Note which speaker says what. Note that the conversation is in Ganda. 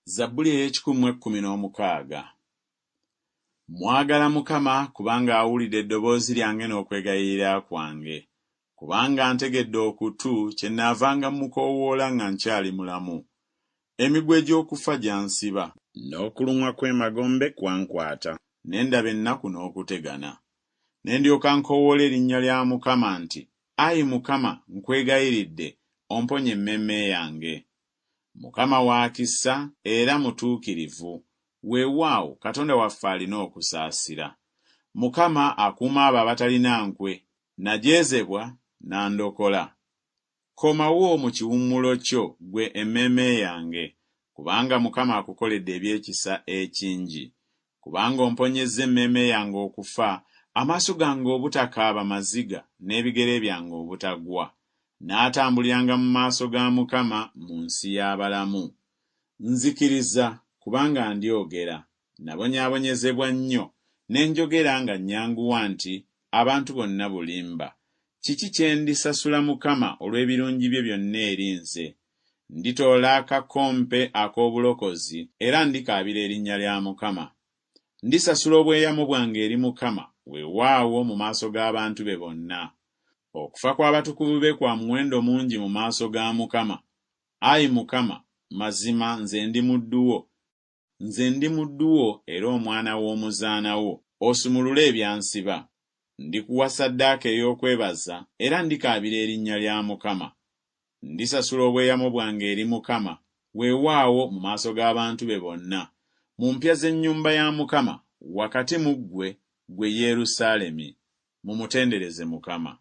Speaker 1: Zabbuli ey'ekikumi mu ekkumi n'omukaaga. Mwagala Mukama kubanga awulidde eddoboozi lyange n'okwegayirira kwange. Kubanga antegedde okutu, kyennaavanga mmukoowoola nga nkyali mulamu. Emiguwa egy'okufa gyansiba. N'okulumwa kw'emagombe kwankwata. Ne ndaba ennaku n'okutegana. Ne ndyoka nkoowoola erinnya lya Mukama nti, Ayi Mukama, nkwegayiridde, omponye emmeeme yange. Mukama wa kisa era mutuukirivu, weewaawo, Katonda waffe alina okusaasira. Mukama akuuma abo abatalina nkwe, najeezebwa, n'andokola. Komawo mu kiwummulo kyo, ggwe emmeeme yange, kubanga Mukama akukoledde eby'ekisa ekingi. Kubanga omponyezza emmeeme yange okufa, amaaso gange obutakaaba maziga, n'ebigere byange obutagwa. Naatambuliranga mu maaso ga Mukama mu nsi y'abalamu. Nzikiriza, kubanga ndyogera, nabonyaabonyezebwa nnyo, ne njogera nga nnyanguwa nti Abantu bonna bulimba. Kiki kye ndisasula Mukama olw'ebirungi bye byonna eri nze? Nditoola akakompe ak'obulokozi, era ndikaabira erinnya lya Mukama. Ndisasula obweyamo bwange eri Mukama, weewaawo, mu maaso g'abantu be bonna. Okufa kw'abatukuvu be kwa muwendo mungi mu maaso ga Mukama. Ayi Mukama, mazima nze ndi muddu wo, nze ndi muddu wo era omwana w'omuzaana wo, osumulule ebyansiba. Ndikuwa ssaddaaka ey'okwebaza era ndikaabira erinnya lya Mukama. Ndisasula obweyamo bwange eri Mukama, weewaawo, mu maaso g'abantu be bonna, mu mpya z'ennyumba ya Mukama, wakati mu ggwe, ggwe Yerusaalemi. Mumutendereze Mukama.